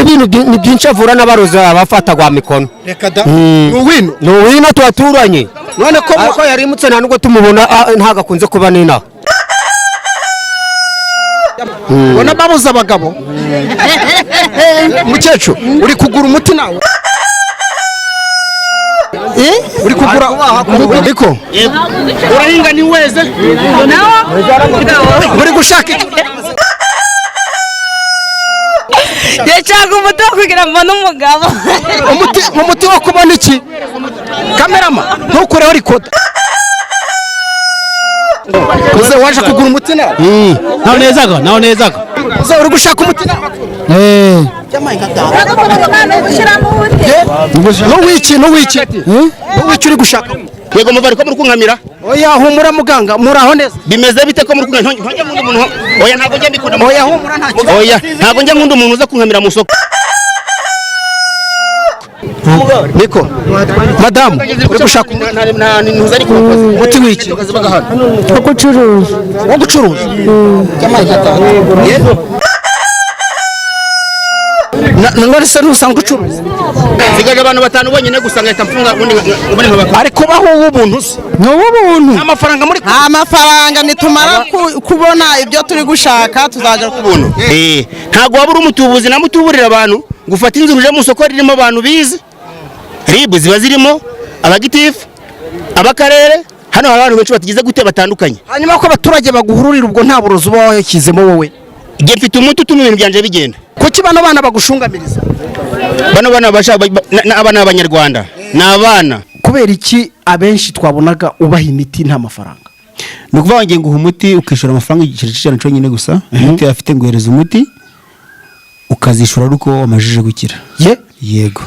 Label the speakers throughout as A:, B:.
A: N'ibintu ni byinshi avura n'abarozi abafatagwa mikono.
B: Reka da! Ni uwino?
A: Ni uwino, tubaturanye.
B: None ko
A: Ariko yarimutse, nta nubwo tumubona, ntabwo akunze kuba n'inaha.
B: Ubona babuze abagabo. Mukecuru, uri kugura umuti nawe? Uri kugura ariko?
C: Urahinga ntiweze.
B: Uri gushaka iki?
D: Yashaka umuti wo kugira ngo mbone umugabo.
B: Umuti, umuti wo kubona iki? Cameraman, ntukureho recorder. Uze waje kugura umuti nawe?
E: Naho nezaga, naho nezaga.
B: Uze uri gushaka umuti nawe? N'uwiki, n'uwiki, n'uwiki uri gushaka?
C: Yego, muvari ko muri kunkamira.
B: Oya, humura muganga, muraho neza.
C: Bimeze bite ko muri kunkamira? Ntojya nkunda umuntu. Oya, ntabwo njya mbikunda.
B: Oya, humura, nta kibazo.
C: Oya, ntabwo njya nkunda umuntu uza kunkamira mu isoko.
B: Niko madamu, uri gushaka
C: Ntuza ariko.
B: umuti w'iki?
D: Wo gucuruza.
B: Wo gucuruza? None se ntusanzwe ucuruza?
C: Nsigaje abantu batanu bonyine gusa, ngahita mfunga, ubundi ubundi nkabakora.
B: Ariko baho uw'ubuntu se?
D: Ni uw'ubuntu.
B: Amafaranga muri
F: Amafaranga nitumara kubona ibyo turi gushaka tuzajya
C: Ubuntu. Ntabwo waba uri umutubuzi na mutuburira abantu ngo ufate inzira uje mu isoko ririmo abantu bize. RIB ziba zirimo, abagitifu, abakarere. Hano hari abantu benshi batagize gute, batandukanye.
B: Hanyuma ko abaturage baguhururira, ubwo nta burozi uba washyizemo wowe?
C: Njye mfite umuti utuma ibintu byanje bigenda.
B: Kuki bano bana bagushungamiriza?
C: Bano bana aba ni Abanyarwanda, ni abana.
B: Kubera iki abenshi twabonaga ubaha imiti nta mafaranga?
E: Ni ukuvuga ngo nguha umuti ukishyura amafaranga igiceri cy'ijana cyonyine gusa. Umuti afite, nguhereza umuti ukazishyura ari uko wamajije gukira.
B: Ye?
E: Yego.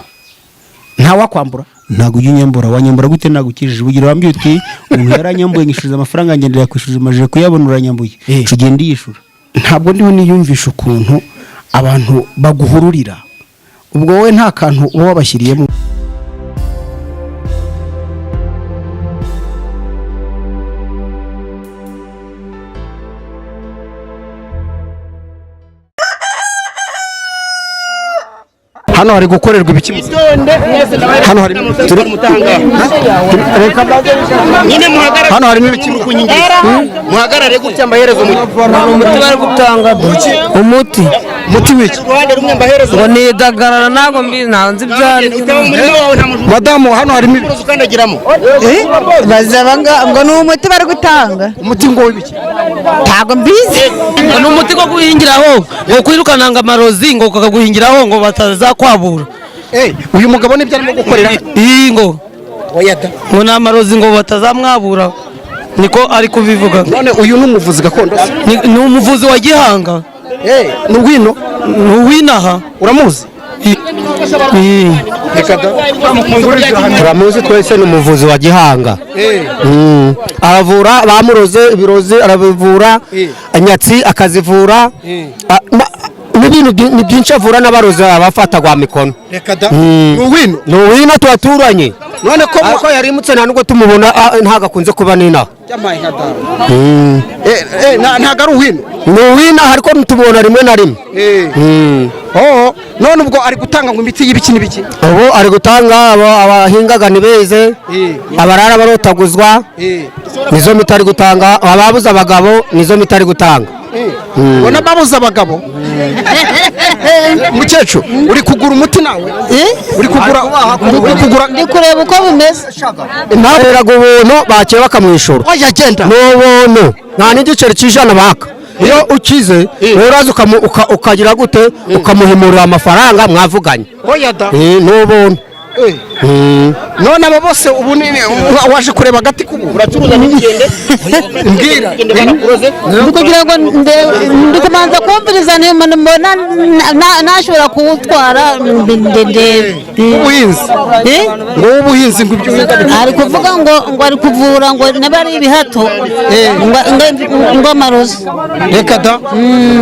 B: Ntawakwambura?
E: Ntabwo ujya unyambura. Wanyambura gute nagukijije? Ubugira wambwiye uti umuntu yaranyambuye, nyishyuriza amafaranga, ngendera kwishyura, amajije kuyabona uranyambuye. Uca ugenda yishyura.
B: Ntabwo ndiho niyumvisha ukuntu abantu baguhururira, ubwo wowe nta kantu uba wabashyiriyemo. Hano hari gukorerwa ibiki? Hano hari
C: Nyine muhagarare.
B: Hano harimo ibiki?
C: Muhagarare gutya, mbahereza umuti.
D: Umuti bari gutanga, umuti.
B: Umuti w'iki?
C: Uruhande rumwe, mbahereza.
D: Ngo ni idagarara, ntabwo mbizi, ntabwo nzi ibyo ari byo.
C: Utaba mu murima wawe, nta mujura
B: Madamu, hano harimo ibiki?
C: ukandagiramo.
F: Bazaba ngo ni umuti bari gutanga.
B: Umuti ngo w'ibiki?
F: Ntabwo mbizi.
G: Ngo ni umuti wo guhingiraho, ngo kwirukana ngo amarozi, ngo kakaguhingiraho ngo batazakwabura.
B: Uyu mugabo nibyo arimo gukorera?
G: Iyi ngo
B: Oya da!
G: ngo ni amarozi, ngo batazamwabura, niko ari kubivuga.
B: None uyu ni umuvuzi gakondo se?
G: Ni umuvuzi wa gihanga.
B: Ni uwino?
G: Ni uwinaha.
B: Uramuzi?
G: Iyi.
B: Reka da!
A: Turamuzi twese, ni umuvuzi wa gihanga. Aravura bamuroze, ibirozi arabivura, inyatsi akazivura. N'ibintu ni byinshi avura n'abarozi abafatagwa mikono.
B: Reka da! Ni uwino?
A: Ni uwino, tubaturanye.
B: None ko
A: Ariko yarimutse, nta nubwo tumubona, ntabwo akunze kuba n'inaha.
B: Ntabwo ari uwino?
A: Ni uwinaha, ariko tumubona rimwe na rimwe.
B: Oh, none ubwo ari gutanga ngo imiti y'ibiki n'ibiki?
A: Ubu ari gutanga abahingaga ntibeze, abarara barotaguzwa, nizo miti ari gutanga. Ababuze abagabo, nizo miti ari gutanga.
B: Ubona babuze abagabo. Mukecuru, uri kugura umuti nawe? Uri kugura, uri kugura?
D: Ndi kureba uko bimeze.
A: Ntaberaga ubuntu, bakira bakamwishyura.
B: Oya, genda!
A: Ni ubuntu, nta n'igiceri cy'ijana baka. Iyo ukize uraza ukagira gute, ukamuhimurira amafaranga mwavuganye.
B: Oya da!
A: Ni ubuntu.
B: None abo bose ubu ni waje kureba agati k'ubu?
C: Uracuruza ntugende.
B: Mbwira.
D: Ndi kugira ngo ndi kubanza kumviriza mbona nashobora kuwutwara ndende.
B: Ubuhinzi ngo ubuhinzi ngo ibyo uhinga
D: Ari kuvuga ngo ari kuvura ngo niba ari ibihato ngo amarozi.
B: Reka da!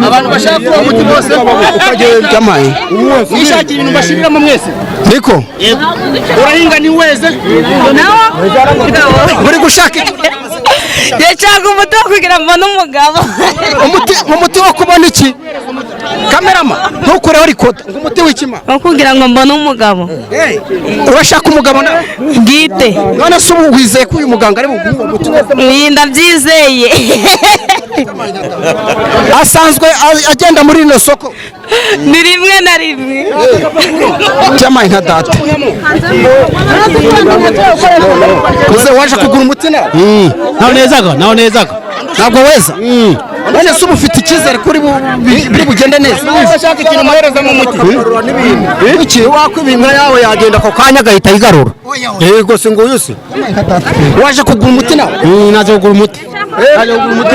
C: Abantu bashaka uwo muti bose
B: Ukagenda amaye.
C: Mwishakira ibintu mbashiriramo mwese.
B: Niko
C: Urahinga ntiweze.
B: Uri gushaka iki?
D: Yashaka umuti wo kugira ngo mbone umugabo.
B: Umuti, umuti wo kubona iki? Kamerama, ntukureho recorder. Ngo umuti w'ikima?
H: Wo kugira ngo mbone umugabo.
B: Urashaka umugabo nawe?
H: Bwite.
B: None se ubu wizeye ko uyu muganga ari buguhe uwo muti?
H: Iyi ndabyizeye.
B: Asanzwe agenda muri rino soko?
H: Ni rimwe na rimwe.
B: Byamaye nka data. Uze waje kugura umuti nawe?
E: Nawe nezaga, nawe nezaga.
B: Ntabwo weza. None se ubu ufite icyizere kuri biri bugende neza?
C: Ashaka ikintu umuherezamo umuti.
A: Iki wakwiba inka yawe yagenda ako kanya agahita ayigarura. Yego se, nguyu se.
B: Waje kugura umuti nawe?
E: Naje kugura umuti. Naje kugura umuti.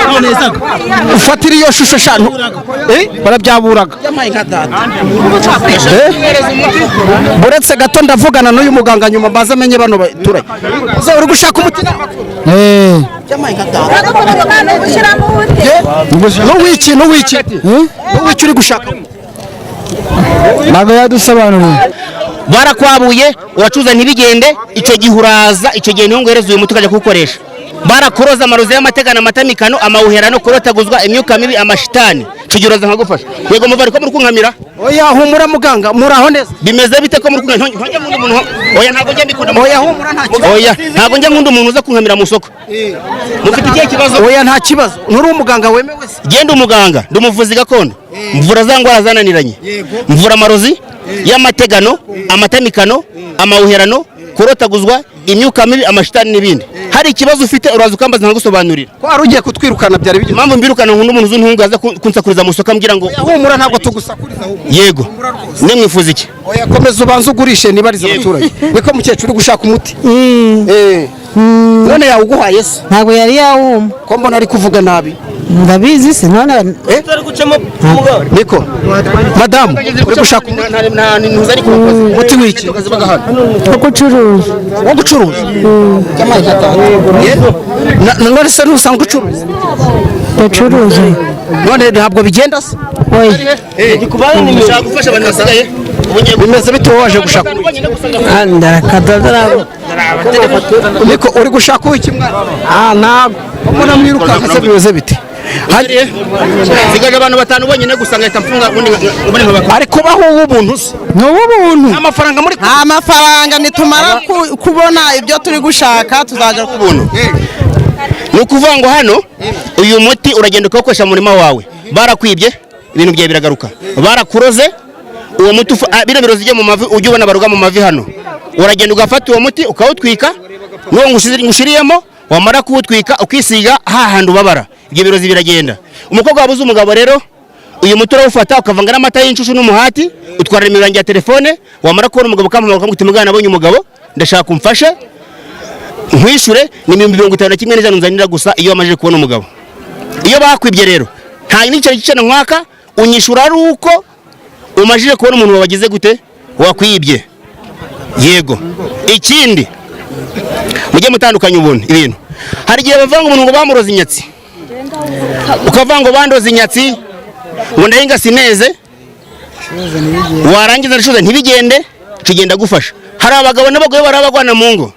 E: Nawe nezaga.
B: Ufatira iyo shusho eshanu.
E: Barabyaburaga.
B: Buretse gato, ndavugana n'uyu muganga nyuma, mbaze amenye bano baturage. Uze uri gushaka umuti nawe? N'uwiki, n'uwiki, n'uwiki uri gushaka?
E: Ntabwo yadusobanuriye.
C: Barakwabuye, uracuza ntibigende. Icyo gihe uraza, icyo gihe niho nguhereza uyu muti ukajya kuwukoresha. Barakoroza amarozi y'amategano, amatamikano, amawuherano, kurotaguzwa, imyuka mibi, amashitani. Icyo gihe uraza nkagufasha. Yego muvari, ko muri kunkamira?
B: Oya, humura muganga, muraho neza.
C: Bimeze bite ko muri kunkamira? Ntojya nkunda umuntu. Oya, ntabwo njya mbikunda.
B: Oya, humura, nta kibazo.
C: Oya, ntabwo njya nkunda umuntu uza kunkamira mu soko. Mufite ikihe kibazo?
B: Oya, nta kibazo. Nturi umuganga wemewe se?
C: Genda, umuganga, ndi umuvuzi gakondo, mvura za ndwara zananiranye, mvura amarozi y'amategano, amatamikano, amawuherano, kurotaguzwa, imyuka mibi, amashitani n'ibindi. Hari ikibazo ufite uraza ukambaza nkagusobanurira.
B: Ko wari ugiye kutwirukana, byari bigeze?
C: Impamvu mbirukana, nkunda umuntu uzuntunga aza kunsakuriza mu soko ambwira ngo
B: Oya, humura, ntabwo tugusakuriza, humura.
C: Yego, nimwifuza iki?
B: Oya, komeza ubanze ugurishe, nibarize abaturage. Niko mukecuru, uri gushaka umuti? None yawuguhaye se?
D: Ntabwo yari yawuma.
B: Ko mbona ari kuvuga nabi?
D: Ndabizi se none.
B: Niko madamu, uri gushaka umuti w'iki?
D: Wo gucuruza.
B: Wo gucuruza? None se ntusanzwe ucuruza?
D: Ndacuruza.
B: None ntabwo bigenda se?
D: Oya.
C: Ushaka gufasha abantu basigaye?
B: Bimeze bite, wowe waje gushaka?
D: Ndarakadadara.
B: Niko, uri gushaka uw'iki mwana?
A: Ntabwo.
B: Mbona mwirukanka se, bimeze bite?
C: Nsigaje abantu batanu bonyine gusa, ngahita mfunga ubundi nkabakora.
B: Ari kubaho uw'ubuntu se?
D: Ni uw'ubuntu.
B: Amafaranga muri
F: Nta mafaranga. Nitumara kubona ibyo turi gushaka tuzagaruka.
C: Ubuntu ni ukuvuga ngo hano uyu muti uragenda ukawukoresha mu murima wawe. Barakwibye ibintu byawe biragaruka, barakuroze, uwo muti bino birozi ujya mu mavi, ujya ubona baruga mu mavi hano, uragenda ugafata uwo muti ukawutwika n'uwo ngushiriyemo, wamara kuwutwika ukisiga hahandi ubabara, ibyo birozi biragenda. Umukobwa wabuze umugabo rero, uyu muti urawufata ukavanga n'amata y'inshushu n'umuhati, utwara nimero yanjye ya telefone, wamara kubona umugabo ukampamagara ukamubwira uti: "Mugana, nabonye umugabo, ndashaka umfashe nkwishure." Ni 51,100 nzanira gusa iyo wamajije kubona umugabo. Iyo bakwibye rero, nta n'igiceri cy'ijana nkwaka, unyishura ari uko umajije kubona umuntu wabagize gute, wakwibye. Yego, ikindi mujye mutandukanya ubuntu ibintu. Hari igihe bavanga umuntu ngo bamuroze inyatsi, ukavuga ngo bandoze inyatsi, ngo ndahinga sineze, warangiza ndacuruza ntibigende, tugenda gufasha. Hari abagabo n'abagore barabagwana mu ngo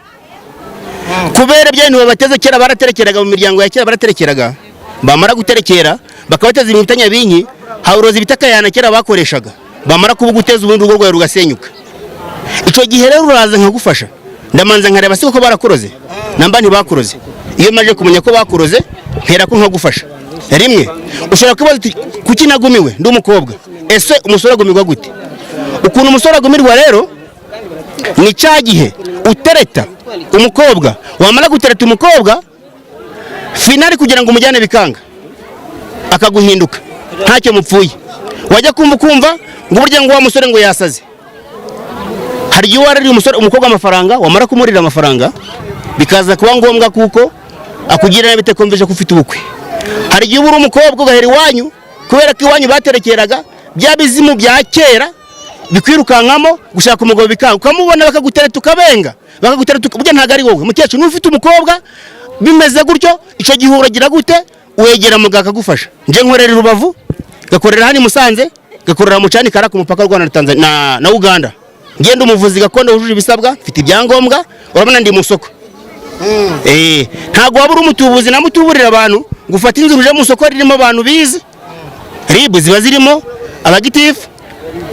C: kubera ibyo bintu babateze. Kera baraterekeraga, mu miryango ya kera baraterekeraga, bamara guterekera bakabateza ibintu bita nyabinki. Hari uburozi bita kayana kera bakoreshaga, bamara kubuguteza ubundi urugo rwawe rugasenyuka. Icyo gihe rero uraza nkagufasha, ndamanza nkareba se koko barakuroze namba ntibakuroze. Iyo maje kumenya ko bakuroze, mpera ko nkagufasha. Rimwe ushobora kwibaza uti: "Kuki nagumiwe ndi umukobwa?" Ese umusore agumirwa gute? Ukuntu umusore agumirwa rero ni cya gihe utereta umukobwa, wamara gutereta umukobwa, finally kugira ngo umujyane bikanga, akaguhinduka ntacyo mupfuye. Wajya kumva ukumva ngo burya ngo wa musore ngo yasaze. Hari igihe warariye umusore, umukobwa amafaranga, wamara kumurira amafaranga bikaza kuba ngombwa kuko akugira nabi bitakumvisha ko ufite ubukwe. Hari igihe uba uri umukobwa ugahera iwanyu, kubera ko iwanyu baterekeraga bya bizimu bya kera bikwirukankamo, gushaka umugabo bikanga, ukamubona bakagutereta ukabenga, bakagutereta burya ntabwo ari wowe. Mukecuru, niba ufite umukobwa bimeze gutyo, icyo gihe uragira gute? Wegera muganga akagufasha. Njye nkorera i Rubavu, gakorera hano i Musanze, gakorera mu Cyanikara ku mupaka w'u Rwanda na Tanzania na Uganda. Ngenda umuvuzi gakondo wujuje ibisabwa, mfite ibyangombwa, urabona ndi mu soko. Ntabwo waba uri umutubuzi na mutuburira abantu ngo ufate inzira uje mu soko ririmo abantu bize. RIB ziba zirimo. Abagitifu,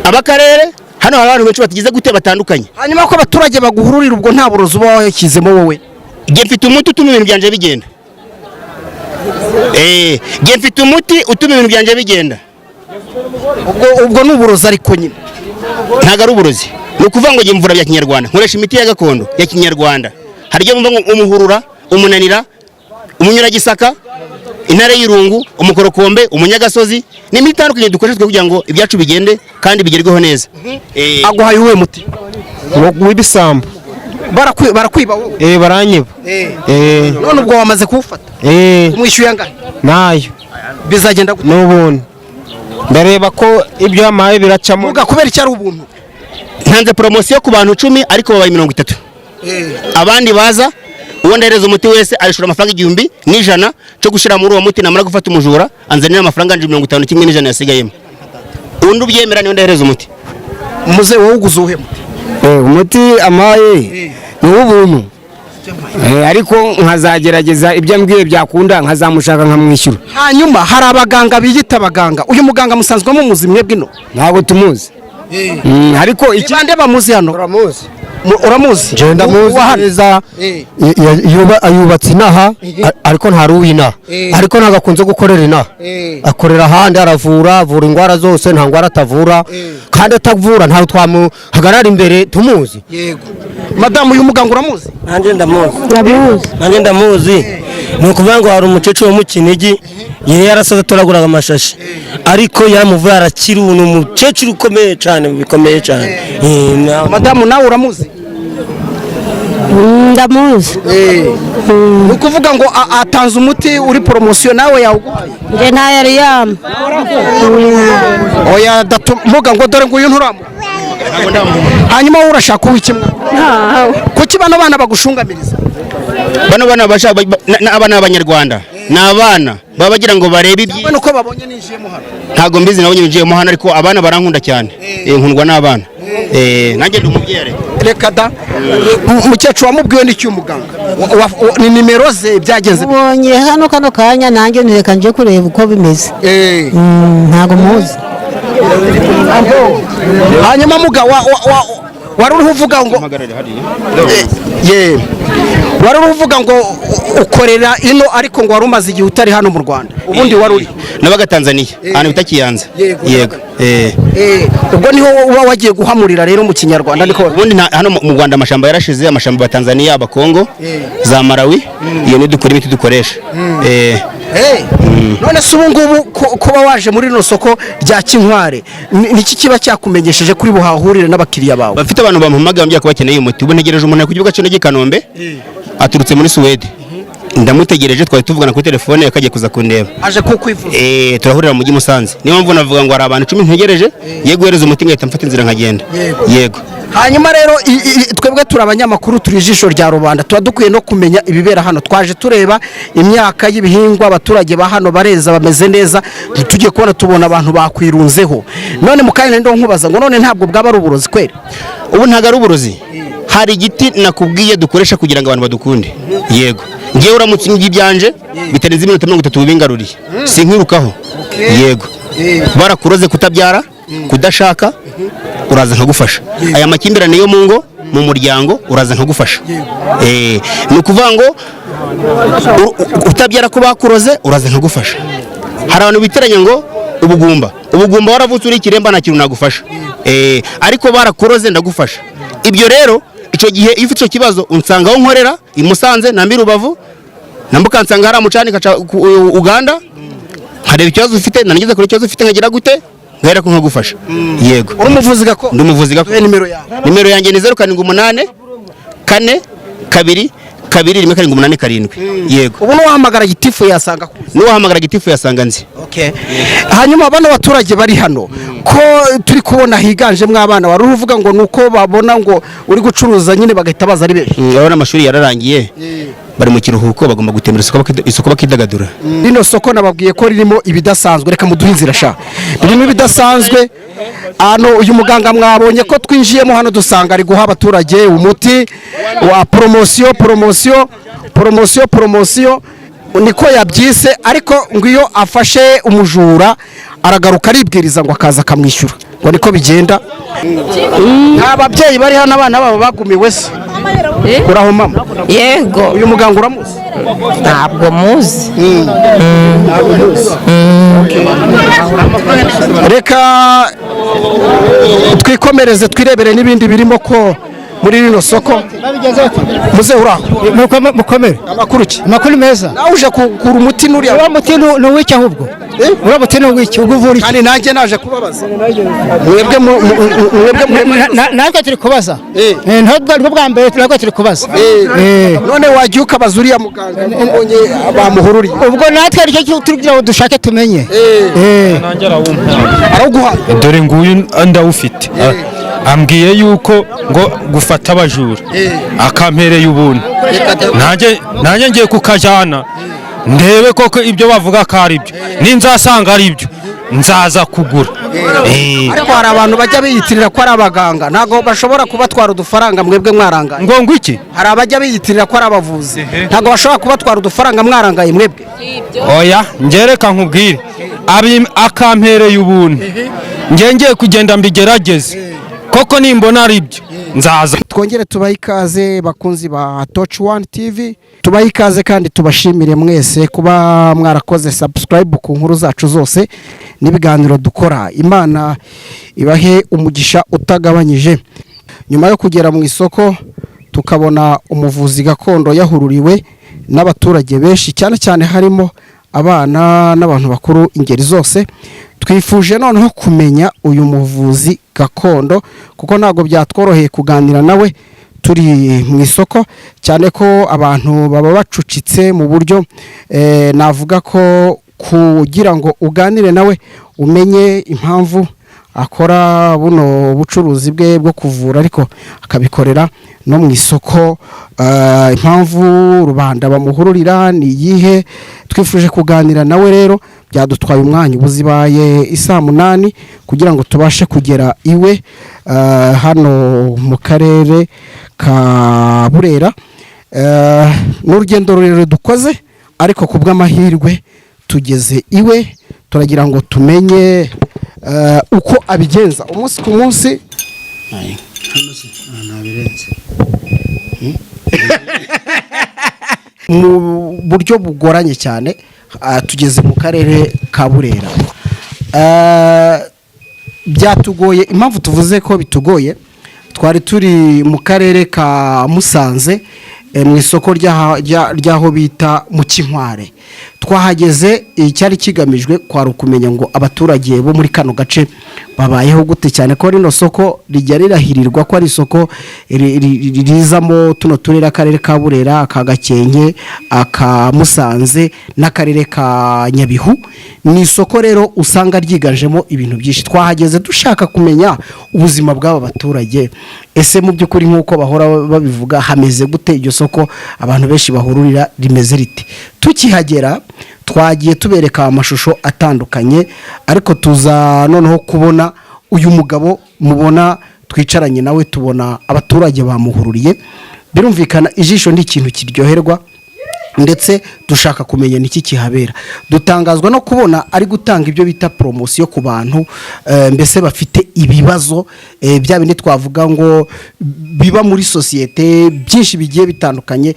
C: abakarere, hano hari abantu benshi batagize gute, batandukanye.
B: Hanyuma ko abaturage baguhururira, ubwo nta burozi uba washyizemo wowe?
C: Njye mfite umuti utuma ibintu byanje bigenda. Njye mfite umuti utuma ibintu byanje bigenda.
B: Ubwo ni uburozi ariko nyine.
C: Ntabwo ari uburozi, ni ukuvuga ngo njye mvura bya kinyarwanda, nkoresha imiti ya gakondo ya kinyarwanda. Hari ibyo bumva ngo umuhurura, umunanira, umunyuragisaka, intare y'irungu, umukorokombe, umunyagasozi. Ni imiti itandukanye dukoresha twe kugira ngo ibyacu bigende kandi bigerweho neza.
B: Aguhaye uwuhe muti?
I: W'ibisambo.
B: Barakwiba wowe?
I: Eh, baranyiba. Eh.
B: None ubwo wamaze kuwufata?
I: Eh.
B: Umwishyuye angahe?
I: Nayo.
B: Bizagenda gute?
I: N'ubuntu. Ndareba ko ibyo yampaye biracamo.
B: Muga, kubera icyo ari ubuntu?
C: Ntanze poromosiyo ku bantu 10, ariko babaye 30. Abandi baza, uwo ndahereza umuti wese arishura amafaranga 1100 cyo gushyira muri uwo muti. Namara gufata umujura, anzanira amafaranga 51 100 yasigayemo. Undi ubyemera niwe ndahereza umuti.
B: Muze, wowe uguze uwuhe muti?
A: Umuti amaye ni uw'ubuntu, ariko nkazagerageza ibyo ambwiye, byakunda nkazamushaka nkamwishyura.
B: Hanyuma hari abaganga biyita abaganga. Uyu muganga musanzwe mumuzi mwebwe ino?
A: Ntabwo tumuzi. Ariko
B: iki bande bamuzi hano?
A: Uramuzi?
B: Uramuzi?
A: Njye ndamuzi
B: Uwa hano?
A: neza. Yubatse inaha, ariko ntari uw'inaha, ariko ntabwo akunze gukorera inaha, akorera ahandi. Aravura, avura indwara zose, nta ndwara atavura, kandi atavura ntabwo twamuhagarara imbere tumuzi.
B: Yego. Madamu, uyu muganga uramuzi?
G: Nanjye ndamuzi. Nanjye ndamuzi. Ni ukuvuga ngo hari umukecuru wo mu Kinigi yari yarasaze, atoraguraga amashashi, ariko yaramuvuye arakira. Ubu ni umukecuru ukomeye cyane, bikomeye cyane.
B: Madamu, nawe uramuzi?
H: Ndamuzi.
B: Ni ukuvuga ngo atanze umuti uri poromosiyo, nawe yawuguhaye?
H: Njye ntayo yari yampa.
B: Oya datu, muga ngo dore nguyu nturamu. Hanyuma wowe urashaka uw'iki mwana? Kuki bano bana bagushungamiriza?
C: Bano bana aba ni abanyarwanda, ni abana baba bagira ngo barebe ibyi
B: Cyangwa nuko babonye ninjiyemo hano?
C: Ntabwo mbizi, nabonye binjiyemo hano, ariko abana barankunda cyane. Nkundwa n'abana. Nanjye ndi umubyeyi ariko.
B: Reka da. Umukecuru wamubwiwe n'iki umuganga? Ni nimero ze, byagenze bite?
D: Ubonye hano kano kanya, nanjye ntireka nje kureba uko bimeze. Ntabwo muzi.
B: Hanyuma muga, wari uriho uvuga ngo ye wari uriho uvuga ngo ukorera ino, ariko ngo wari umaze igihe utari hano mu Rwanda. Ubundi wari uri?
C: Nabaga Tanzania, ahantu bita Kiyanza. Yego.
B: Ubwo niho uba wagiye guhamurira rero mu kinyarwanda niko?
C: Ubundi hano mu Rwanda amashamba yarashize, amashamba ya Tanzania, Abakongo, za Malawi, iyo ni dukora imiti dukoresha.
B: None se ubu ngubu kuba waje muri rino soko rya Kinkware, niki kiba cyakumenyesheje kuri buhahurire n'abakiriya bawe?
C: Bafite abantu bampamagaye bambwira ko bakeneye umuti. Ubu ntegereje umuntu ku kibuga cy'indege i Kanombe, aturutse muri Suwede. Ndamutegereje, twari tuvugana kuri telefone, akagiye kuza kundeba.
B: Aje kukwivuza?
C: Eh, turahurira mu mujyi Musanze. Niyo mpamvu navuga ngo hari abantu 10 ntegereje, ye guhereza umuti ngahita mfata inzira nkagenda. Yego.
B: Hanyuma rero twebwe turi abanyamakuru, turi ijisho rya rubanda, tuba dukwiye no kumenya ibibera hano. Twaje tureba imyaka y'ibihingwa, abaturage ba hano bareza, bameze neza. Tugiye kubona tubona abantu bakwirunzeho. None mu kanya ndo nkubaza ngo none ntabwo bwaba ari uburozi kweri?
C: Ubu ntabwo ari uburozi. Hari igiti nakubwiye dukoresha kugira ngo abantu badukunde. Yego. Ngewe uramutse unyibye ibyanje bitarenze iminota 30 ubingaruriye, sinkirukaho. Yego. Barakuroze kutabyara, kudashaka, uraza nkagufasha. Aya makimbirane yo mu ngo, mu muryango, uraza nkagufasha. Ni ukuvuga ngo utabyara ko bakuroze, uraza nkagufasha. Hari abantu biteranya ngo ubugumba, ubugumba waravutse uri ikiremba, nta kintu nagufasha. Ariko barakuroze ndagufasha. Ibyo rero icyo gihe iyo ufite icyo kibazo unsanga aho nkorera i Musanze na Rubavu, na mukansanga hari amucani kaca Uganda, nkareba ikibazo ufite, nanigeze kure ikibazo ufite nkagira gute, ngahera ko nkagufasha. Yego.
B: Uri umuvuzi gakondo?
C: Ndi umuvuzi gakondo.
B: Nimero yawe?
C: Nimero yanjye ni 078 4 2 2 1 7 8 7. Yego.
B: Ubu n'uwahamagara gitifu yasanga kuzi?
C: N'uwahamagara gitifu yasanga nzi.
B: Hanyuma bano baturage bari hano, ko turi kubona higanjemo abana, wari uvuga ngo nuko babona ngo uri gucuruza nyine bagahita baza ari benshi?
C: Urabona amashuri yararangiye, bari mu kiruhuko, bagomba gutembera isoko bakidagadura.
B: Rino soko nababwiye ko ririmo ibidasanzwe. Reka muduhe inzira sha. Ririmo ibidasanzwe hano. Uyu muganga mwabonye ko twinjiyemo hano dusanga ari guha abaturage umuti wa poromosiyo, poromosiyo, poromosiyo, poromosiyo niko yabyise. Ariko ngo iyo afashe umujura Aragaruka aribwiriza ngo akaza akamwishyura, ngo niko bigenda. Nta babyeyi bari hano abana babo bagumiwe se? Uraho mama?
J: Yego.
B: Uyu muganga uramuzi?
J: Ntabwo muzi.
B: Ntabwo muzi. Reka twikomereze, twirebere n'ibindi birimo ko muri rino soko. Muze, uraho?
K: Mukomere.
B: Amakuru ki?
K: Amakuru meza.
B: Nawe uje kugura umuti nuriya?
K: Uriya muti ni uw'iki ahubwo? Uriya muti ni uw'iki? Ubwo uvura iki?
B: Kandi nanjye naje kubabaza mwebwe mwebwe.
K: Natwe turi kubaza. Ntabwo aribwo bwa mbere, ntabwo turi kubaza.
B: None wagiye ukabaza uriya muganga ko mbonye bamuhururiye?
K: Ubwo natwe aricyo turi kugira ngo dushake tumenye.
B: Arawuguha?
L: Dore nguyu ndawufite. Ambwiye yuko ngo gufata abajura akampereye ubuntu. Nanjye ngiye kukajyana ndebe koko ibyo bavuga ko ari byo. Ninzasanga ari byo, nzaza kugura.
B: Ariko hari abantu bajya biyitirira ko ari abaganga, ntabwo bashobora kubatwara udufaranga mwebwe mwarangaye?
L: Ngo iki?
B: Hari abajya biyitirira ko ari abavuzi, ntabwo bashobora kubatwara udufaranga mwarangaye mwebwe?
L: Oya, ngereka nkubwire. Akampereye ubuntu, ngiye ngiye kugenda mbigerageze koko, nimbona ari byo nzaza.
B: Twongere tubahe ikaze, bakunzi ba Touch One TV, tubahe ikaze kandi tubashimire mwese kuba mwarakoze subscribe ku nkuru zacu zose n'ibiganiro dukora. Imana ibahe umugisha utagabanyije. Nyuma yo kugera mu isoko tukabona umuvuzi gakondo yahururiwe n'abaturage benshi cyane cyane, harimo abana n'abantu bakuru, ingeri zose, twifuje noneho kumenya uyu muvuzi gakondo, kuko ntabwo byatworoheye kuganira nawe turi mu isoko, cyane ko abantu baba bacucitse mu buryo navuga ko kugira ngo uganire nawe umenye impamvu akora buno bucuruzi bwe bwo kuvura ariko akabikorera no mu isoko, impamvu rubanda bamuhururira ni iyihe? Twifuje kuganira nawe rero, byadutwaye umwanya. Ubu zibaye isaa 8 kugira ngo tubashe kugera iwe, hano mu karere ka Burera. Ni urugendo rurerure dukoze, ariko ku bw'amahirwe tugeze iwe. Turagira ngo tumenye uko abigenza umunsi ku munsi.
E: Ntabirenze.
B: Mu buryo bugoranye cyane, tugeze mu karere ka Burera. Byatugoye. Impamvu tuvuze ko bitugoye, twari turi mu karere ka Musanze, mu isoko ry'aho bita mu Kinkware. Twahageze icyari kigamijwe kwari ukumenya ngo abaturage bo muri kano gace babayeho gute, cyane ko rino soko rijya rirahirirwa ko ari isoko rizamo tuno turere: akarere ka Burera, aka Gakenke, aka Musanze n'akarere ka Nyabihu. Ni isoko rero usanga ryiganjemo ibintu byinshi. Twahageze dushaka kumenya ubuzima bw'aba baturage. Ese mu by'ukuri nk'uko bahora babivuga hameze gute? Iryo soko abantu benshi bahururira rimeze rite? Tukihagera twagiye tubereka amashusho atandukanye, ariko tuza noneho kubona uyu mugabo mubona twicaranye nawe, tubona abaturage bamuhururiye. Birumvikana, ijisho ni ikintu kiryoherwa, ndetse dushaka kumenya niki kihabera. Dutangazwa no kubona ari gutanga ibyo bita poromosiyo ku bantu, mbese bafite ibibazo, bya bindi twavuga ngo biba muri sosiyete byinshi bigiye bitandukanye.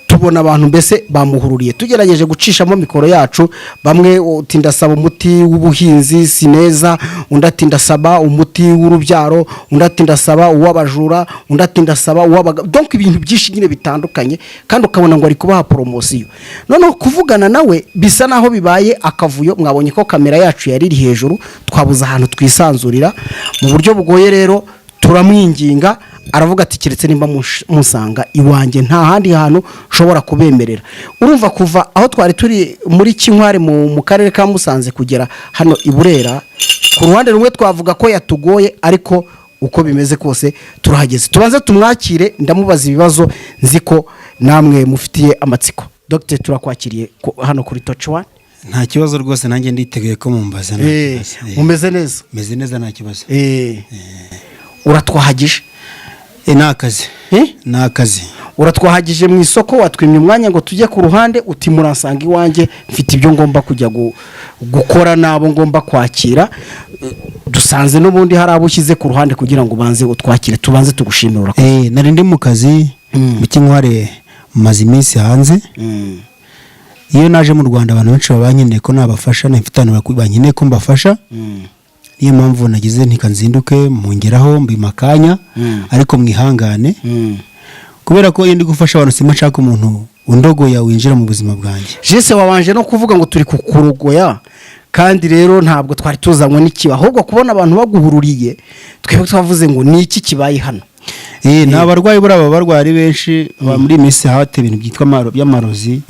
B: Tubona abantu mbese bamuhururiye, tugerageje gucishamo mikoro yacu, bamwe uti ndasaba umuti w'ubuhinzi sineza, undi ati ndasaba umuti w'urubyaro, undi ati ndasaba uw'abajura, undi ati ndasaba uw'abagabo. Donc ibintu byinshi nyine bitandukanye, kandi ukabona ngo ari kubaha poromosiyo. Noneho kuvugana nawe bisa naho bibaye akavuyo. Mwabonye ko kamera yacu yari iri hejuru, twabuze ahantu twisanzurira mu buryo bugoye. Rero turamwinginga, aravuga ati keretse nimba musanga iwanjye, nta handi hantu ushobora kubemerera. Urumva, kuva aho twari turi muri Kinkware mu karere ka Musanze kugera hano i Burera, ku ruhande rumwe twavuga ko yatugoye, ariko uko bimeze kose turahageze. Tubanze tumwakire, ndamubaza ibibazo nzi ko namwe mufitiye amatsiko. Dogiteri, turakwakiriye hano kuri Touch One.
E: Nta kibazo rwose, nanjye nditeguye ko mumbaza, nta kibazo.
B: Mumeze neza?
E: Meze neza, nta kibazo.
B: Uratwahagije.
E: Ni akazi, ni akazi.
B: Uratwahagije mu isoko, watwimye umwanya ngo tujye ku ruhande, uti muransanga iwanjye, mfite ibyo ngomba kujya gukora n'abo ngomba kwakira. Dusanze n'ubundi hari abo ushyize ku ruhande kugira ngo ubanze utwakire, tubanze tugushimire, urakoze.
E: Nari ndi mu kazi mu Kinkware, maze iminsi hanze. Iyo naje mu Rwanda, abantu benshi baba bankeneye ko nabafasha, mfite abantu bankeneye ko mbafasha. Niyo mpamvu nagize ntikanzinduke mungeraho mbima akanya, ariko mwihangane, kubera ko iyo ndi gufasha abantu simba nshaka umuntu undogoya winjira mu buzima bwanjye.
B: Jese, wabanje no kuvuga ngo turi kukurogoya, kandi rero ntabwo twari tuzanywe n'ikiba, ahubwo kubona abantu baguhururiye twebwe twavuze ngo ni iki kibaye hano?
E: Ni abarwayi, buriya baba barwaye ari benshi. Muri iyi minsi hate ibintu byitwa by'amarozi.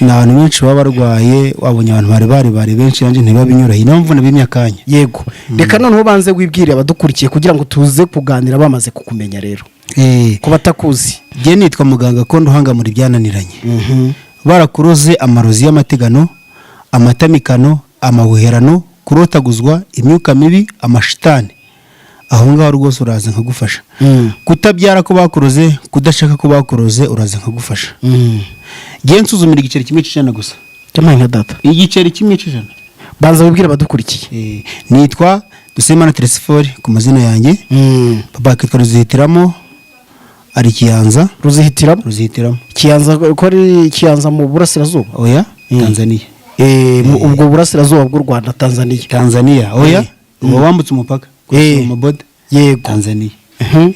E: Ni abantu benshi baba barwaye, wabonye abantu bari benshi, nanjye ntibabinyoroheye, niyo mpamvu nabimye akanya.
B: Yego, reka noneho ubanze wibwire abadukurikiye kugira ngo tuze kuganira bamaze kukumenya rero, ku batakuzi.
E: Njye nitwa muganga Kondo uhangamura ibyananiranye. Barakuroze amarozi y'amategano, amatamikano, amabuherano, kurotaguzwa, imyuka mibi, amashitani, aho ngaho rwose uraza nkagufasha. Kutabyara ko bakuroze, kudashaka ko bakuroze, uraza nkagufasha. Ngiye nsuzumira igiceri kimwe cy'ijana gusa.
B: Cyamaye nka data.
E: Igiceri kimwe cy'ijana.
B: Banza wibwire abadukurikiye.
E: Nitwa Dusemana Telesifori ku mazina yanjye. Papa akitwa Ruzihitiramo, ari Kiyanza.
B: Ruzihitiramo?
E: Ruzihitiramo.
B: Kiyanza, ko ari Kiyanza mu burasirazuba?
E: Oya, Tanzania.
B: Ubwo burasirazuba bw'u Rwanda, Tanzania.
E: Tanzania, oya. Uba wambutse umupaka. Mu boda.
B: Yego.
E: Tanzania.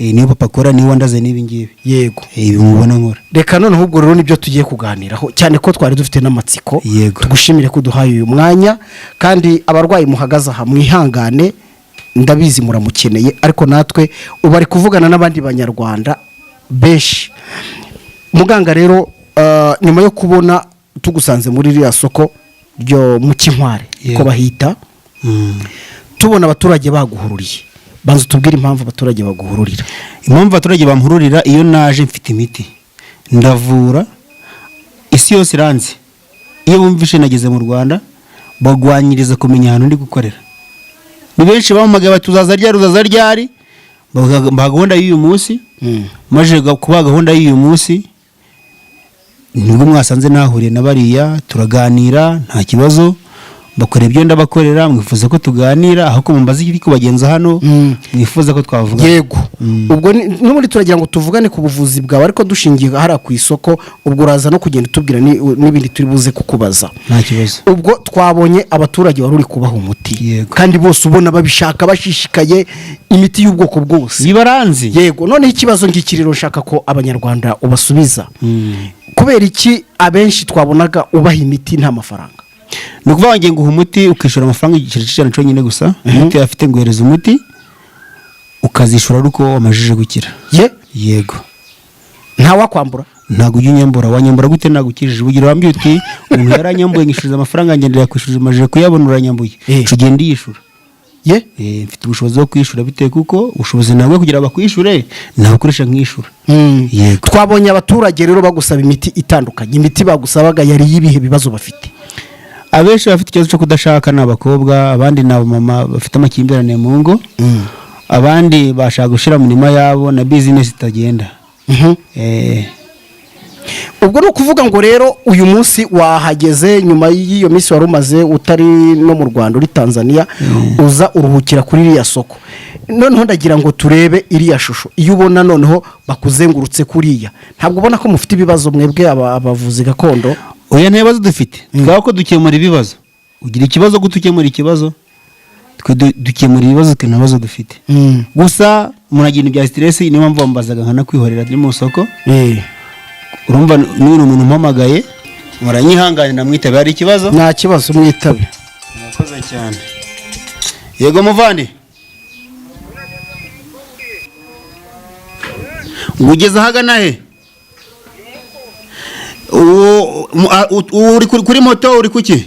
E: Niyo papa akora, niyo wandaze n'ibi ngibi.
B: Yego.
E: Ibi mubona nkora.
B: Reka noneho ubwo rero nibyo tugiye kuganiraho, cyane ko twari dufite n'amatsiko.
E: Yego.
B: Tugushimire ko uduhaye uyu mwanya, kandi abarwayi muhagaze aha mwihangane, ndabizi muramukeneye, ariko natwe ubu ari kuvugana n'abandi banyarwanda benshi. Muganga rero, nyuma yo kubona tugusanze muri ririya soko ryo mu Kinkware, ko bahita, tubona abaturage baguhururiye, banza utubwire impamvu abaturage baguhururira.
E: Impamvu abaturage bampururira, iyo naje mfite imiti ndavura, isi yose iranzi. Iyo bumvishe nageze mu Rwanda, bagwanyiriza kumenya ahantu ndi gukorera. Ni benshi bampamagaye bati uzaza ryari, uzaza ryari, baha gahunda y'uyu munsi. Maze kubaha gahunda y'uyu munsi, nibwo mwasanze nahuriye na bariya, turaganira nta kibazo, bakora ibyo ndabakorera. Mwifuza ko tuganira aho ko mumbaza ikiri kubagenza hano, mwifuza ko twavuga.
B: Yego, ubwo n'ubundi turagira ngo tuvugane ku buvuzi bwawe, ariko dushingiye hariya ku isoko. Ubwo uraza no kugenda utubwira n'ibindi turi buze kukubaza.
E: Nta kibazo.
B: Ubwo twabonye abaturage wari uri kubaha umuti, kandi bose ubona babishaka, bashishikaye, imiti y'ubwoko bwose.
E: Bibaranzi.
B: Yego. Noneho ikibazo ngiki rero nshaka ko abanyarwanda ubasubiza: kubera iki abenshi twabonaga ubaha imiti nta mafaranga?
E: Ni ukuvuga ngo nguha umuti ukishyura amafaranga igiceri cy'ijana cyonyine gusa. Imiti afite, nguhereza umuti ukazishyura ari uko wamajije gukira.
B: Ye?
E: Yego.
B: Ntawakwambura?
E: Ntabwo ujya unyambura. Wanyambura gute nagukijije? Ubugira wambwiye uti umuntu yaranyambuye, ngishyuza amafaranga, ngendera kwishyura, amajije kuyabona uranyambuye, ugenda yishyura.
B: Ye?
E: Mfite ubushobozi bwo kwishyura, bitewe kuko ubushobozi nabwo kugira ngo bakwishyure nabukoresha nkishyura. Yego.
B: Twabonye abaturage rero bagusaba imiti itandukanye. Imiti bagusabaga yari y'ibihe bibazo bafite?
E: Abenshi bafite ikibazo cyo kudashaka, ni abakobwa, abandi ni abamama bafite amakimbirane mu ngo, abandi bashaka gushyira mu mirima yabo na bizinesi itagenda.
B: Ubwo ni ukuvuga ngo rero uyu munsi wahageze nyuma y'iyo minsi wari umaze utari no mu Rwanda, uri Tanzania, uza uruhukira kuri iriya soko. Noneho ndagira ngo turebe iriya shusho. Iyo ubona noneho bakuzengurutse kuriya, ntabwo ubona ko mufite ibibazo mwebwe abavuzi gakondo?
E: Oya, nta bibazo dufite. Twaba ko dukemura ibibazo. Ugira ikibazo gute ukemura ikibazo? Twe dukemura ibibazo, twe nta bibazo dufite. Gusa umuntu agira ibya stress, niyo mpamvu bambazaga nkanakwihorera ndi mu isoko. Urumva n'uyu umuntu umpamagaye, muranyihangane namwitabe, hari ikibazo?
B: Nta kibazo, mwitabe.
E: Murakoze cyane. Yego muvandi, ugeze ahagana he? Uri kuri moto, uri kuki?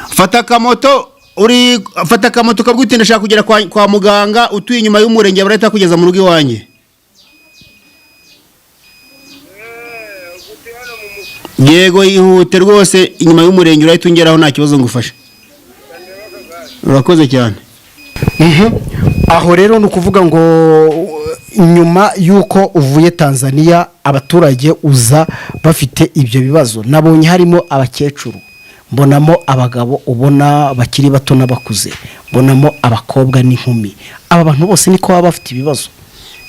E: Fata akamoto, uri fata akamoto kabwite, ndashaka kugera kwa muganga utuye inyuma y'umurenge, barahita kugeza mu rugo iwanjye. Yego, yihute rwose, inyuma y'umurenge urahita ungeraho, nta kibazo ngufasha. Urakoze cyane.
B: Aho rero ni ukuvuga ngo Nyuma y'uko uvuye Tanzania, abaturage uza bafite ibyo bibazo. Nabonye harimo abakecuru, mbonamo abagabo ubona bakiri bato n'abakuze, mbonamo abakobwa n'inkumi. Aba bantu bose niko baba bafite ibibazo?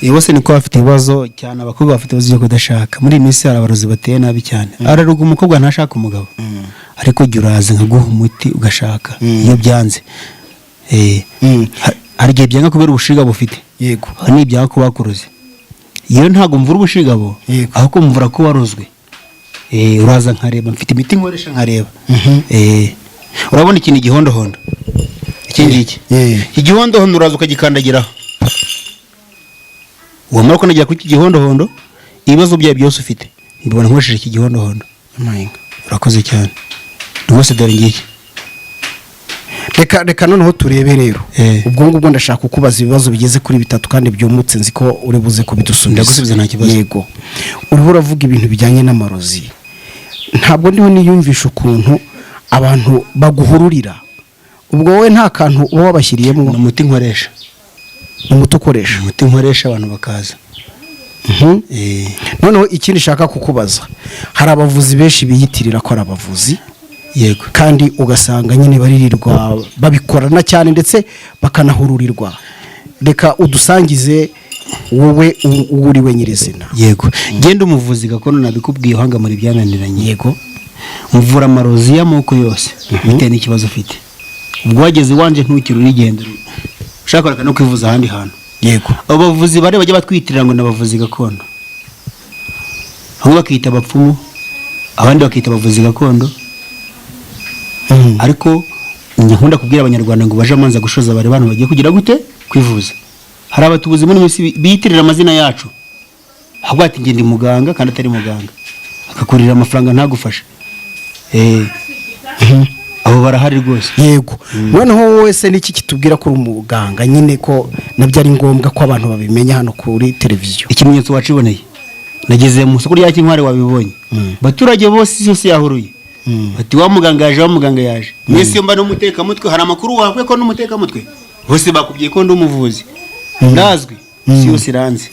E: Bose niko bafite ibibazo, cyane abakobwa bafite ibibazo byo kudashaka. Muri iyi minsi hari abarozi bateye nabi cyane, araruga umukobwa ntashaka umugabo. Ariko jya uraza nkaguha umuti ugashaka. Iyo byanze, hari igihe byanga kubera ubushiga bufite. Hari n'ibyanga kuba bakuroze. Iyo ntabwo mvura ubushigabo, ahubwo mvura ko warozwe. Uraza nkareba, mfite imiti nkoresha nkareba. Urabona ikintu igihondohondo iki ngiki, igihondohondo uraza ukagikandagiraho. Wamara kunagira kuri iki gihondohondo, ibibazo byawe byose ufite mbibona nkoresheje iki gihondohondo. Urakoze cyane rwose, dore ngiki.
B: Reka noneho turebe rero. Ubwo ngubwo ndashaka kukubaza ibibazo bigeze kuri bitatu kandi byumutse, nzi ko uri buze kubidusubiza.
E: Ndagusubiza, nta kibazo.
B: Yego, uriho uravuga ibintu bijyanye n'amarozi. Ntabwo ndiho niyumvisha ukuntu abantu baguhururira. Ubwo wowe nta kantu uba wabashyiriyemo?
E: Ni umuti nkoresha.
B: Umuti ukoresha?
E: Umuti nkoresha, abantu bakaza.
B: Noneho ikindi nshaka kukubaza, hari abavuzi benshi biyitirira ko ari abavuzi. Kandi ugasanga nyine baririrwa babikorana cyane, ndetse bakanahururirwa. Reka udusangize wowe uwo uri we nyirizina.
E: Yego, genda umuvuzi gakondo, nabikubwiye, uhangamura ibyananiranye. Mvura amarozi y'amoko yose bitewe n'ikibazo ufite. Ubwo wageze iwanje ntukire, urigendera, ushaka no kwivuza ahandi hantu. Abo bavuzi bari bajya batwitirira ngo ni abavuzi gakondo, bamwe bakita abapfumu, abandi bakita abavuzi gakondo. Ariko njye nkunda kubwira Abanyarwanda ngo baje amanza gushoza bari bantu bagiye kugira gute kwivuza. Hari abatubuzi muri minsi biyitirira amazina yacu, ahubwo ati ngenda muganga kandi atari muganga, akakurira amafaranga ntagufashe. Abo barahari rwose.
B: Yego. Noneho wowe se niki kitubwira ko uri umuganga nyine, ko nabyo ari ngombwa ko abantu babimenya hano kuri televiziyo?
E: Ikimenyetso waciboneye, nageze mu isoko rya Kinkware, wabibonye, abaturage bose isi yose yahuruye bati wa muganga yaje, wa muganga yaje. Mwese iyo mba n'umutekamutwe, hari amakuru wakwiye ko n'umutekamutwe, bose bakubwiye ko ndi umuvuzi, ndazwi, isi yose iranzi.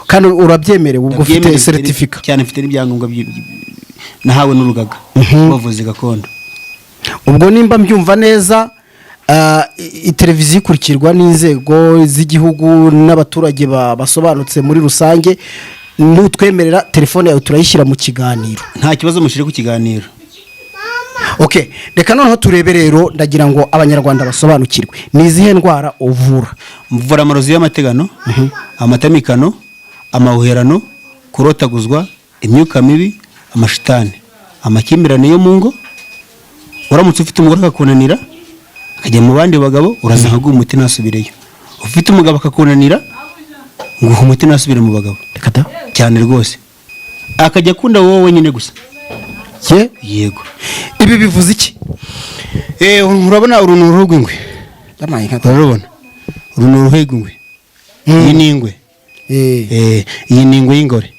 B: Kandi urabyemerewe ubwo ufite
E: Ndabyemerewe
B: seritifika?
E: Cyane, mfite n'ibyangombwa nahawe n'urugaga rw'abavuzi gakondo.
B: Ubwo nimba mbyumva neza, televiziyo ikurikirwa n'inzego z'igihugu n'abaturage basobanutse muri rusange. Nutwemerera telefone yawe turayishyira mu kiganiro.
E: Nta kibazo, mushyire ku kiganiro.
B: Okay, reka noneho turebe rero. Ndagira ngo Abanyarwanda basobanukirwe, ni izihe ndwara uvura?
E: Mvura amarozi y'amategano, amatamikano, amahuherano, kurotaguzwa, imyuka mibi, amashitani, amakimbirane yo mu ngo. Uramutse ufite umugore akakunanira akajya mu bandi bagabo, uraza nkaguha umuti ntasubireyo. Ufite umugabo akakunanira, nguha umuti ntasubire mu bagabo.
B: Reka da.
E: Cyane rwose, akajya akunda wowe wenyine gusa.
B: Ye?
E: Yego.
B: Ibi bivuze iki?
E: Urabona uru ni uruhu rw'ingwe, urarubona, uru ni uruhu rw'ingwe. Iyi ni ingwe. Iyi ni ingwe y'ingore.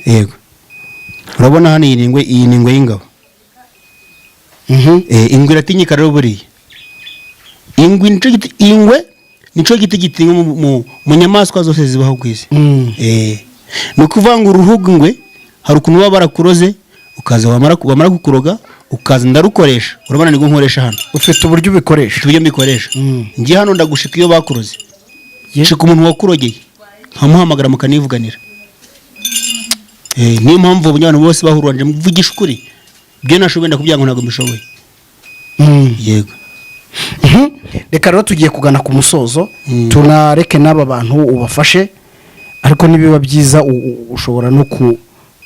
E: Yego, urabona hano iyi ni ingwe, iyi ni ingwe y'ingabo. Ingwe iratinyika rero. Buriya ingwe nico giti, ingwe nico giti gitinywa mu nyamaswa zose zibaho ku isi. Ni ukuvuga ngo uruhu rw'ingwe hari ukuntu baba barakuroze, ukaza wamara kukuroga ukaza ndarukoresha. Urabona nibwo nkoresha hano.
B: Ufite uburyo ubikoresha?
E: Mfite uburyo mbikoresha. Ngiye hano ndagushika iyo bakuroze, shika umuntu wakurogeye nkamuhamagara mukanivuganira. Niyo mpamvu ubonye abantu bose bahururanje. Mvugisha ukuri, ibyo nashoboye ndakubwira ngo ntabwo mbishoboye. Yego.
B: Reka rero tugiye kugana ku musozo, tunareke n'aba bantu ubafashe, ariko nibiba byiza ushobora no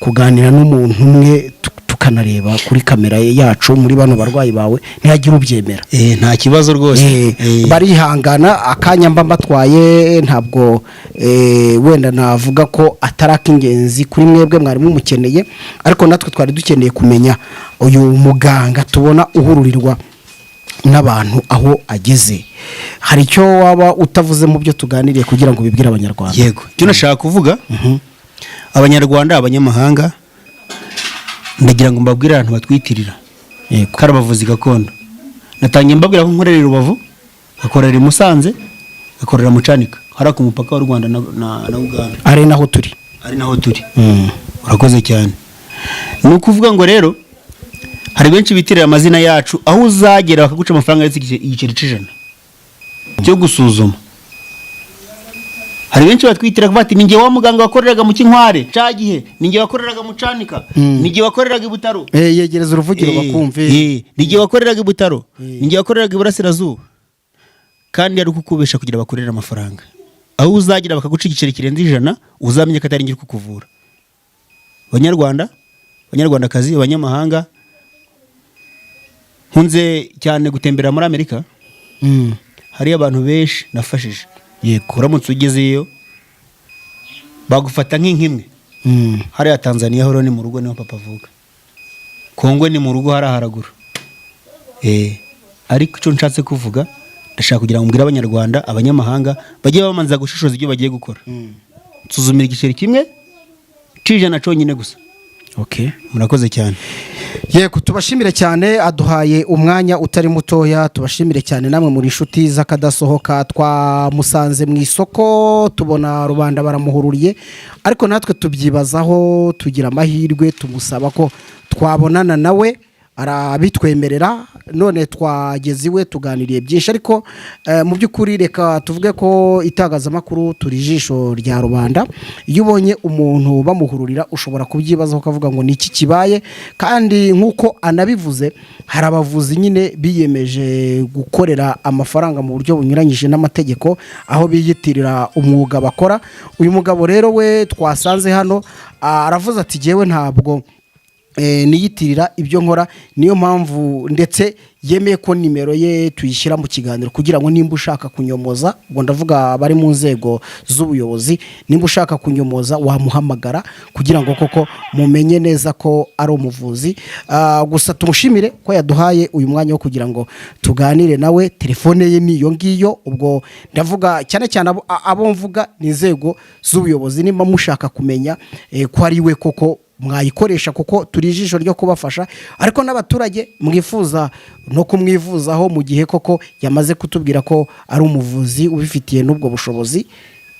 B: kuganira n'umuntu umwe, tukanareba kuri kamera yacu muri bano barwayi bawe ntihagire ubyemera.
E: Nta kibazo rwose.
B: Barihangana akanya mba mbatwaye, ntabwo wenda navuga ko atari ak'ingenzi kuri mwebwe mwari mumukeneye, ariko natwe twari dukeneye kumenya uyu muganga tubona uhururirwa n'abantu aho ageze. Hari icyo waba utavuze mu byo tuganiriye kugira ngo ubibwire Abanyarwanda?
E: Yego, icyo nashaka kuvuga, Abanyarwanda, abanyamahanga, ndagira ngo mbabwire abantu batwitirira ko ari abavuzi gakondo. Natangiye mbabwira ko nkorera i Rubavu, nkakorera i Musanze. Gakorera mu Cyanika, hariya ku mupaka w'u Rwanda na Uganda.
B: Ari naho turi.
E: Ari naho turi. Urakoze cyane. Ni ukuvuga ngo rero hari benshi bitirira amazina yacu, aho uzagera bakaguca amafaranga ndetse igiceri cy'ijana cyo gusuzuma. Hari benshi batwitira kuvuga ati: "Ni njye wa muganga wakoreraga mu Kinkware cya gihe, ni njye wakoreraga mu Cyanika, ni njye wakoreraga i Butaro."
B: Yegereza uruvugiro bakumve.
E: Ni njye wakoreraga i Butaro, ni njye wakoreraga iburasirazuba, kandi ari kukubesha kugira bakorere amafaranga. Aho uzagira bakaguca igiceri kirenze 100, uzamenye ko atari njye uri kukuvura. Banyarwanda, banyarwandakazi, abanyamahanga, nkunze cyane gutembera muri Amerika. Hariyo abantu benshi nafashije. Uramutse ugezeyo bagufata nk'inkimwe. Hariya Tanzania ho ni mu rugo, niho papa avuka. Kongo ni mu rugo, hariya haraguru. Ariko icyo nshatse kuvuga, ndashaka kugira ngo mbwire Abanyarwanda, abanyamahanga, bajye bamanza gushishoza ibyo bagiye gukora. Nsuzumira igiceri kimwe c'ijana cyonyine gusa. Murakoze cyane.
B: Yego, tubashimire cyane, aduhaye umwanya utari mutoya. Tubashimire cyane namwe muri inshuti z'akadasohoka. Twamusanze mu isoko, tubona rubanda baramuhururiye, ariko natwe tubyibazaho, tugira amahirwe tumusaba ko twabonana nawe, arabitwemerera. None twageze iwe, tuganiriye byinshi. Ariko mu by'ukuri reka tuvuge ko itangazamakuru turi ijisho rya rubanda. Iyo ubonye umuntu bamuhururira, ushobora kubyibazaho ukavuga ngo ni iki kibaye? Kandi nk'uko anabivuze, hari abavuzi nyine biyemeje gukorera amafaranga mu buryo bunyuranyije n'amategeko, aho biyitirira umwuga bakora. Uyu mugabo rero we twasanze hano aravuze ati: "Jyewe ntabwo niyitirira ibyo nkora." Niyo mpamvu ndetse yemeye ko nimero ye tuyishyira mu kiganiro, kugira ngo nimba ushaka kunyomoza, ubwo ndavuga abari mu nzego z'ubuyobozi, nimba ushaka kunyomoza wamuhamagara kugira ngo koko mumenye neza ko ari umuvuzi. Gusa tumushimire ko yaduhaye uyu mwanya wo kugira ngo tuganire nawe. Telefone ye ni iyo ngiyo. Ubwo ndavuga cyane cyane abo mvuga ni inzego z'ubuyobozi. Nimba mushaka kumenya ko ari we koko, mwayikoresha, kuko turi ijisho ryo kubafasha. Ariko n'abaturage mwifuza no kumwivuzaho, mu gihe koko yamaze kutubwira ko ari umuvuzi ubifitiye n'ubwo bushobozi,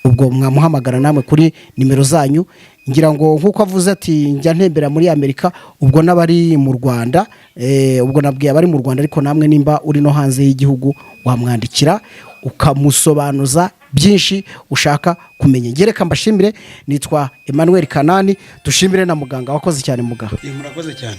B: ubwo mwamuhamagara namwe kuri nimero zanyu. Ngira ngo nk'uko avuze ati: "Njya ntembera muri Amerika", ubwo n'abari mu Rwanda, ubwo nabwiye abari mu Rwanda, ariko namwe nimba uri no hanze y'igihugu wamwandikira ukamusobanuza byinshi ushaka kumenya. Reka mbashimire, nitwa Emmanuel Kanani. Dushimire na muganga wakoze cyane, muganga.
E: Murakoze cyane.